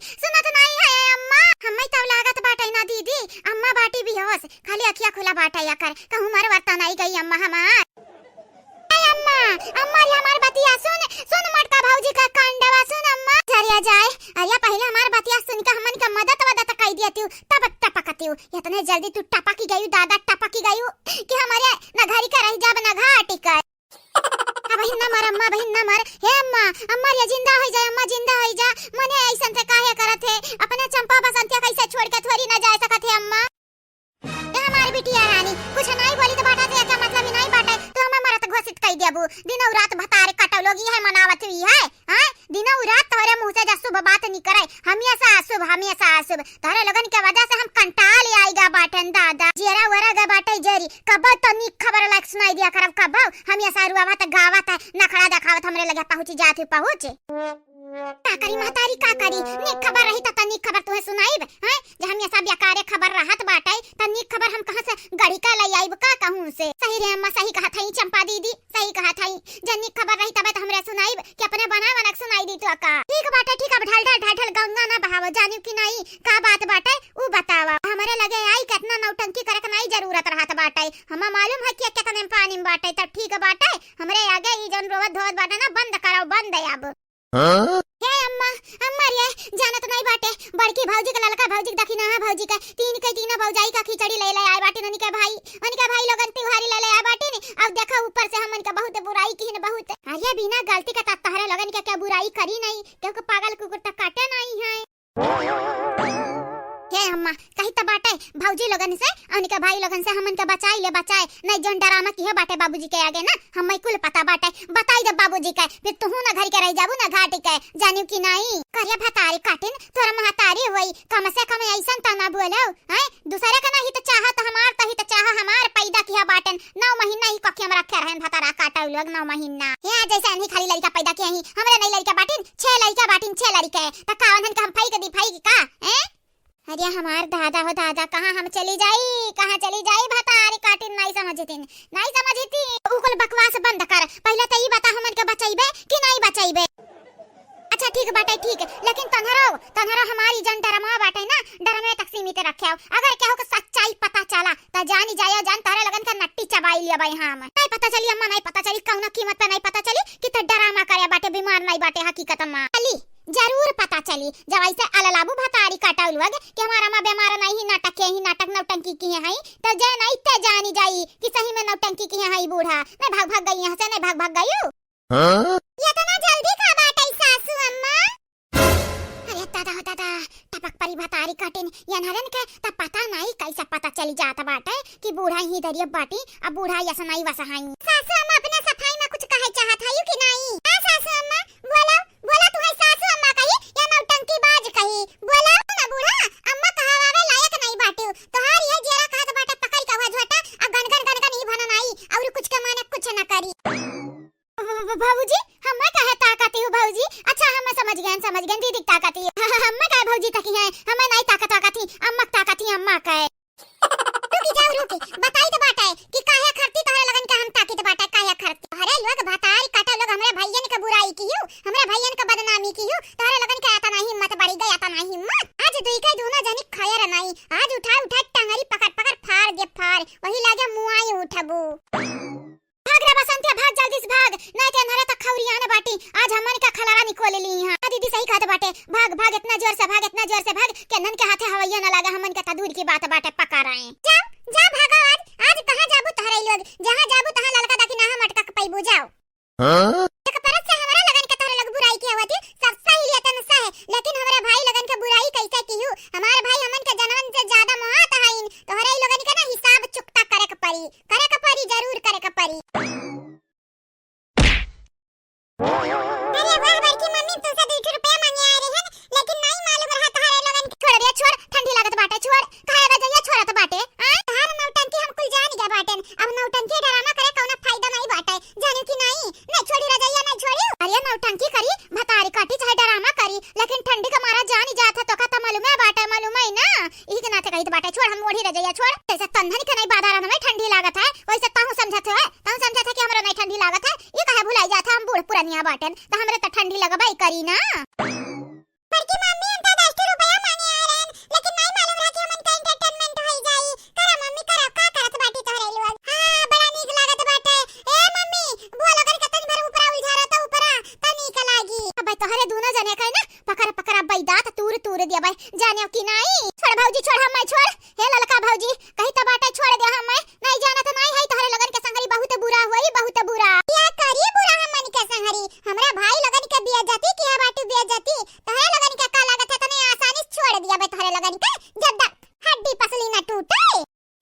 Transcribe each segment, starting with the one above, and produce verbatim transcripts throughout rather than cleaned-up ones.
सुनत नाई है अम्मा? हम्मे तउ लागत बाटइ ना दीदी, अम्मा बाटी बेहोश, खाली अखिया खुला बाटइ एकर, कहूँ मर वर त नाई गई अम्मा हमार। ए अम्मा, अम्मा रे हमार बतिया सुन, सुन मोटका भौजी का कांडवा सुन अम्मा। चलिया जाए, अरे पहिले हमार बतिया सुन के हमन के मदद वदद कइ दिया तू, तब टपकतिउ। एतने जल्दी तू टपकी गइउ दादा, टपकी गइउ कि हमरे न घरी के रहि जाब न घाटी के। अबहिन न मर अम्मा, अबहिन न मर। हे अम्मा, अम्मा रे जिंदा होइ जा, अम्मा जिंदा होइ जा। मने अइसन से काहे करत हे? अपने चंपा बसंतिया कइसे छोड़ के थोरी न जाए सकत हे अम्मा। ए हमार बिटिया रानी, कुछ नाई बोली त बाटा से एका मतलब ही नाई बाटे। तू हमें मरत घोषित कइ देबू। दिनौ रात भतार कटौ लोग इहे मनावत हुई है। हाँ? दिनौ रात तोहरे मुँह से जा शुभ बात निकरे। हमेशा अशुभ, हमेशा अशुभ। तोहरे लोगन के वजह से हम कंटाल आइगा बाटेन दादा। जियरा वरा गा बाटे जरी। कबो तो नीक खबर लायक सुनाई दिया करब कबो। हमेशा रुआवत गावत है, नखड़ा देखावत हमरे लगे पहुँच जात हुई पहुँच। का करी महतारी, का करी? नीक खबर रही त, त नीक खबर तुहे सुनाइब, हैं? जे हमेशा बेकारे खबर रहत बाटे, त नीक खबर हम कहाँ से गढ़ी का लइ आइब, का कहूँ से? सही रे अम्मा, सही कहत हई चंपा दीदी, सही कहत हई। जे नीक खबर रही तबे त हमरे सुनाइब कि अपने बना बना के सुनाई दी तो का? ठीक बाटे, ठीक, अब ढल ढल ढल ढल गंगा ना बहावो, जानिउ कि नाई, का बात बाटे, उ बतावा। हमरे लगे आई, केतना नौटंकी करे के नाई जरूरत रहत बाटे। हमें मालूम है कि केतने पानी में बाटे, तब ठीक बाटे। हमरे आगे ई जौन रोवत धोवत बाटे ना, बंद कराओ, बंद अब। हाँ? हे अम्मा, अम्मा रे, जानत नाई बाटे, बड़की भौजी के, ललका भौजी के, दखिनहा भौजी के, तीन के तीनों भौजाई का खिचड़ी ले ले आए बाटिन उनके भाई, उनके भाई लोगन तिवारी ले ले आए बाटिन। अब देखा ऊपर से हमन के बहुत बुराई किहिन बहुत। अरे बिना गलती के त तहरे लोगन के क्या बुराई करी नाई, क्योंकि पागल कुकुर त काटे नाई है। हे अम्मा, कही त बाटे भौजी लोगन से, उनके भाई लोगन से हमन के बचाई ले बचाए, नहीं जौन डरामा किहे बाटे बाबूजी के आगे ना, हमें कुल पता बाटे, बताई दे बाबूजी के, फिर तुहू ना घर के रह जाबू ना घाटी के, जानिउ कि नाई। करिया भतारी काटिन, तोर महतारी होई, कम से कम अइसन त ना बोलो, हैं? दूसरे का नहीं त चाहा त हमार, तही त चाहा हमार, पैदा किहा बाटेन, नौ महीना ही कखिया में रखे रहन भतारा काटउ लोग, नौ महीना। हे जैसे अनही खाली लड़का पैदा किहे ही, हमरे नहीं लड़का बाटिन, छह लड़का बाटिन, छह लड़के, त का उन्हन के हम फेंक दी, फेंक का, हैं? अरे हमार दादा हो दादा, कहाँ हम चली जाई, कहाँ चली जाई, भतारी काटिन नाई समझितिन, नाई समझितिन। उ कुल बकवास बंद कर, पहिले त ई बता हमन के बचइबे कि नाई बचइबे? अच्छा ठीक बाटे ठीक, लेकिन तन्हरो, तन्हरो हमारी जन डरमा बाटे ना, डरमे तक सीमित रखे हो। अगर केहू के सच्चाई पता चला त जानी जाया जान तोहरे लोगन का नट्टी चबाई लिया बाई हम। नाई पता चली अम्मा, नाई पता चली, कौनो कीमत पे नाई पता चली कि त डरामा करे बाटे, बीमार नाई बाटे हकीकत मा। चली, जरूर पता चली। जब ऐसे अललाबू भतारी काटा लोग कि हमार अम्मा बीमार नाई ही, नाटक के ही नाटक नौटंकी किहे हई, त जे नाई ते जानी जाई कि सही में नौटंकी किहे हई बूढ़ा। नाई भाग भाग गई यहाँ से, नाई भाग भाग गई। हाँ? एतना जल्दी का बाटे सासू अम्मा? अरे दादा हो दादा, टपक परी भतारी काटिन, यनहरन के त पता नाई कैसे पता चली जात बाटे कि बूढ़ा ही दरिया बाटी, अब बूढ़ा यस नाई वस हई। सासू अम्मा अपने सफाई में कुछ कहे चाहत हई कि नाई? हाँ सासू अम्मा, बोलो, बोलो, तू है सासू अम्मा कही या नौटंकी बाज कही? बोलो ना बूढ़ा, अम्मा कहावे लायक नाई बाटिउ। तोहार ये जियरा कहत बाटे पकड़ के हुआ झोटा, अब गनगन गनगन ही भनन आई, और कुछ के माने कुछ न करी। ब-, ब-, बाबूजी, हम्मे काहे ताकती हो बाबूजी? अच्छा, हम्मे समझ गए, समझ गए, दीदी ताकती हो। हम्मे काहे बाबूजी ताकी है? हम्मे नाई ताकत, ताकती, अम्मा ताकती, अम्मा का है। रुकी जाओ, रुकी, बताई तो बाटे कि काहे खरती तोहरे लगन के हम ताकित बाटे, काहे खरती? अरे लोग भतारी काटा लोग हमरे भैयन के बुराई कियो, हमरे भैयन के बदनामी कियो, तोहरे लगन के आता नहीं हिम्मत बढ़ी गई, आता नहीं हिम्मत। आज दुई के दोनों जनी खैर नहीं, आज उठा उठा टंगरी पकड़ पकड़ फाड़ दे फाड़, वही लागे मुआई उठबू। भाग रे बसंतिया, भाग जल्दी से भाग, नाहीं ते अन्हरे तक खौरियान बाटी, आज हमन का खलारा निकोल ली यहाँ। हाँ दीदी सही कहत बाटे, भाग भाग, इतना जोर से भाग, इतना जोर से भाग, कि अन्हन के हाथे हवैया न लागे, हमन के त दूर की बात बाटे, पका रहे। जाओ, जाओ भागो आज, आज कहाँ जाबू तहरे लोग, जहाँ जाबू तहाँ ललका दखिनहा मटका के पैबू, जाओ। हाँ? एक परत से हमरा लगन के तोहरे लोग बुराई किया हुआ थी, सब सही लिया तन सह, लेकिन हमरे भाई लगन के बुराई कैसे किहू? हमार भाई हमन के जनवन से ज्यादा मोहात हईन, तोहरे ई लोगन के ना हिसाब चुकता करे के पड़ी। करे के परी, जरूर करे के परी। अरे वाह बड़की मम्मी, तुमसे दू ठो रुपया मांगे आए रहन, लेकिन नहीं मालूम रहा तोहरे लोगन के। छोड़ रे, छोड़, ठंडी लागत बाटे, छोड़। काहे रजैया छोड़त बाटे? आ? तोहार नौटंकी हम कुल जान गए बाटेन। अब नौटंकी डरामा करे कौनो फायदा नहीं बाटे, जानियो कि नहीं? नहीं छोड़ी रजैया, नहीं छोड़ी। अरे नौटंकी करी, भतारी काटी, चाहे डरामा करी, लेकिन ठंडी के मारा जान ही जात है, तोका त मालूमे बाटे, मालूम है ना? इही के नाते कहित बाटे, छोड़, हम ओढ़ी रजैया, छोड़। जैसे तन्हन के नहीं बाधा रहन में ठंडी लागत है, वैसे तहूँ समझत है, तहूँ समझत है कि हमरो नहीं ठंडी लागत है। ई काहे भुलाई जात है, हम बूढ़ पुरनिया बाटेन, त हमरे त ठंडी लगबे करी ना। बड़की मम्मी, हम तो दस जानेउ कि नाई? छोड़ भौजी, छोड़, हम्मै छोड़। हे ललका भौजी, कही त बाटे, छोड़ दे हम्मै। नाई जानत नाई है, तोहरे लोगन के संगरी बहुत बुरा होई, बहुत बुरा। का करी बुरा हमन के संगरी? हमरा भाई लोगन के बेइज्जती किहे बाटू, बेइज्जती। तोहरे लोगन के का लागत है, तने आसानी से छोड़ दिया बे तोहरे लोगन के? जब तक हड्डी पसली ना टूटे।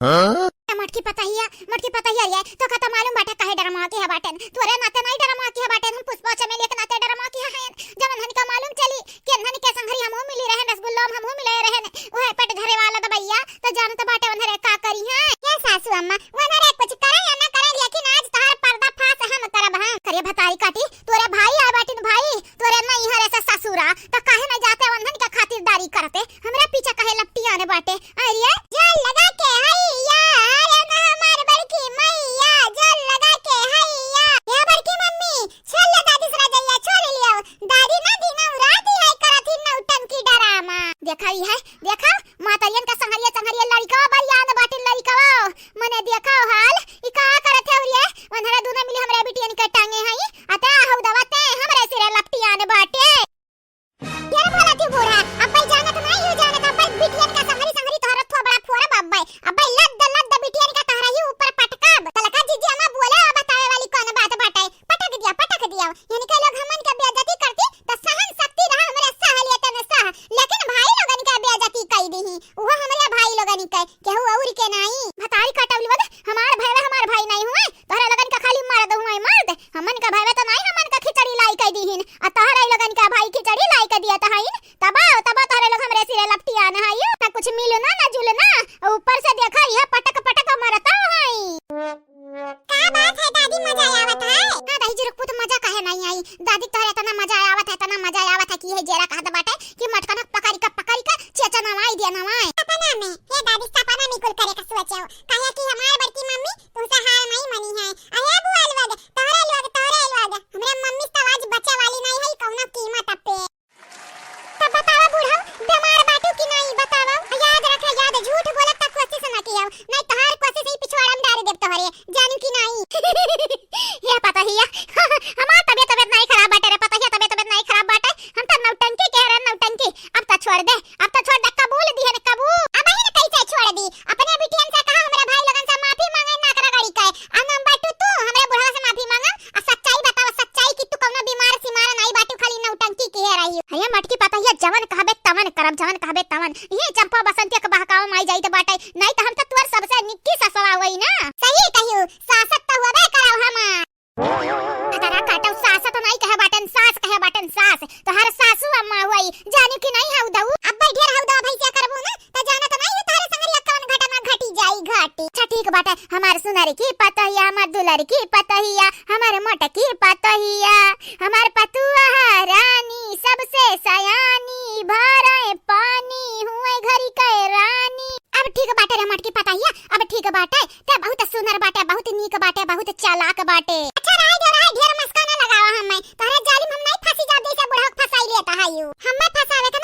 हाँ? ए मटकी पतहिया, मटकी पतहिया रे, तोका त मालूम बाटे काहे डरमवा किहे बाटेन। तोरे नाते नाई डरमवा किहे बाटेन, हम पुष्पा चमेली के नाते डरमवा किहे हयन। जब उन्हन का मालूम चली कि उन्हन के संगरी हमहू मिली रहेन, रसगुल्ला में हमहू मिले रहेन, उहे पेट झरे वाला दबइया, त जानत बाटे उन्हरे का करिहैं। ए सासू अम्मा, उन्हरे कुछ करे या ना करे, लेकिन आज तोहार पर्दाफाश हम करब हम। करे भतारी काटी, तोरे भाई आए बाटिन भाई, तोरे नैहरे से ससुरा, त काहे न जाते उन्हन के खातिरदारी करते? हमरा पीछे काहे लपटियाने बाटे? अरे, जाल लगा के हैया, अरे ना हमार बड़की मैया, जाल लगा के हैया। ए बड़की मम्मी, छोड़ ले दादी से रजैया, छोड़ लियो। दादी ना दिनौ रात है करत ही नौटंकी डरामा। देखा ई है, देखा, मातरियन का संगरिया, संगरिया लड़िका बरियान बाटिन लड़िका। मने देखा हाल, ई का करत है रे? उन्हरे दुनो मिली हमरे बिटियन के टांगे हई, अते हऊ दवा ते हमरे सिरे लपटियान बाटे। ढेर बोलत ही बूढ़ा, अब्बे जानत नाई हो जानत, अब्बे बिटियन का संगरी संगरी तोहरा थोबड़ा फोड़ब अब्बे, अब्बे लद्द लद्द बिटियन का तोहरा ही ऊपर पटकब। तलका जीजी अम्मा बोले आ बतावे वाली कौन बात बाटे, पटक दिया, पटक दिया। यानी के लोग हमन के बेइज्जती करती, त सहन शक्ति रहा हमरे सह लिया तने सह, लेकिन भाई लोगन के बेइज्जती कई दीही, उहो हमरे भाई लोगन के, केहू और के नाई। भतारी काटवली बद, हमार भाई, हमार भाई नाई हुए, तोहरे लोगन का खाली मर्द हुए, मर्द। हमन का भावे त नाई, हमन का खिचड़ी लाई के दीहिन। आ तोहरे लोगन का भाई खिचड़ी लाई के दिया त हईन। तबा, तबा तोहरे लोग हमरे सिरे लपटियान हई। ना कुछ मिलना, ना जुलना। आ ऊपर से देखा, यह पटक, पटक मरता हई। का बात है दादी, मजा आवत है? हाँ दाई जी, रुक, तो मजा काहे नाई आई? दादी तोहरे इतना मजा आवत है, इतना मजा आवत है कि यह जेरा कहत बाटे कि मटकन पकड़ के, पकड़ के चेचा नवाई दिया, नवाई। सपना में, हे दादी, सपना में कुल करे का सोचो। काहे कि हमार बड़की मम्मी तुमसे हार नहीं मनी है। अरे बुआ लोग, तोहरे लोग, तोहरे लोग, हमरे मम्मी से तो आज बचे वाली नहीं है कौनो कीमत पे। तब बतावा बूढ़ा, बीमार बाटू कि नहीं बतावा? याद रखे, याद, झूठ बोलत तक कोशिश न किया, नहीं तोहार कोशिश ही पिछवाड़ा में डाल देब तोहरे, जानू कि नहीं? हे पतहिया, हमार तबियत, तबियत नहीं खराब बाटे रे पतहिया, तबियत, तबियत नहीं खराब बाटे, हम तो नौटंकी कह रहे, नौटंकी। अब तो छोड़ दे, अब तो छोड़ दे, कबूल दिहन, कबूल। अब ही न कैसे छोड़ दी? अपने बिटियन से कहा, हमरे भाई लोगन से माफी मांगे, नाक रगड़ी के। आ नंबर टू, तू हमरे बुढ़वा से माफी मांगा, आ सच्चाई बतावा, सच्चाई कि तू कौनो बीमार सीमार नाई बाटू, खाली नौटंकी किहे रही। अरे मटकी पतहिया, जवन कहबे तवन करब, जवन कहबे तवन। ये चंपा बसंती के बहकावा माई जाइत बाटे, नाई त हम त तोर सबसे निक्की ससुरा होई ना। सही कहियो, सासत त हुआबे करब हमार। भतरा काटो, सास तो नाई कहे बाटेन, सास कहे बाटेन, सास। तोहार सासू अम्मा हुई, जानी कि नाई हऊ दऊ? अब ढेर हऊ दऊ भैंसिया करबू ना, त जाना तो नाई है तोहरे संगरिया कौन घटना घटी जाई घटी। अच्छा ठीक बाटे, हमार सुनर की पतोहिया, हमार दुलर की पतोहिया, हमार मोट की पतोहिया, हमार पतुआ रानी सबसे सयानी, भरे पानी हुए घरी के रानी। अब ठीक बाटे रे मटकी पतहिया, अब ठीक बाटे, ते बहुत सुनर बाटे, बहुत नीक बाटे, बहुत चालाक बाटे। अच्छा रहे दे, रहे, ढेर मस्का ना लगावा हम्मे। तोहरे जालिम हम नहीं फंसी जाब जैसे बुढ़ऊ फंसाई लेता है यू। हम्मे फंसावे के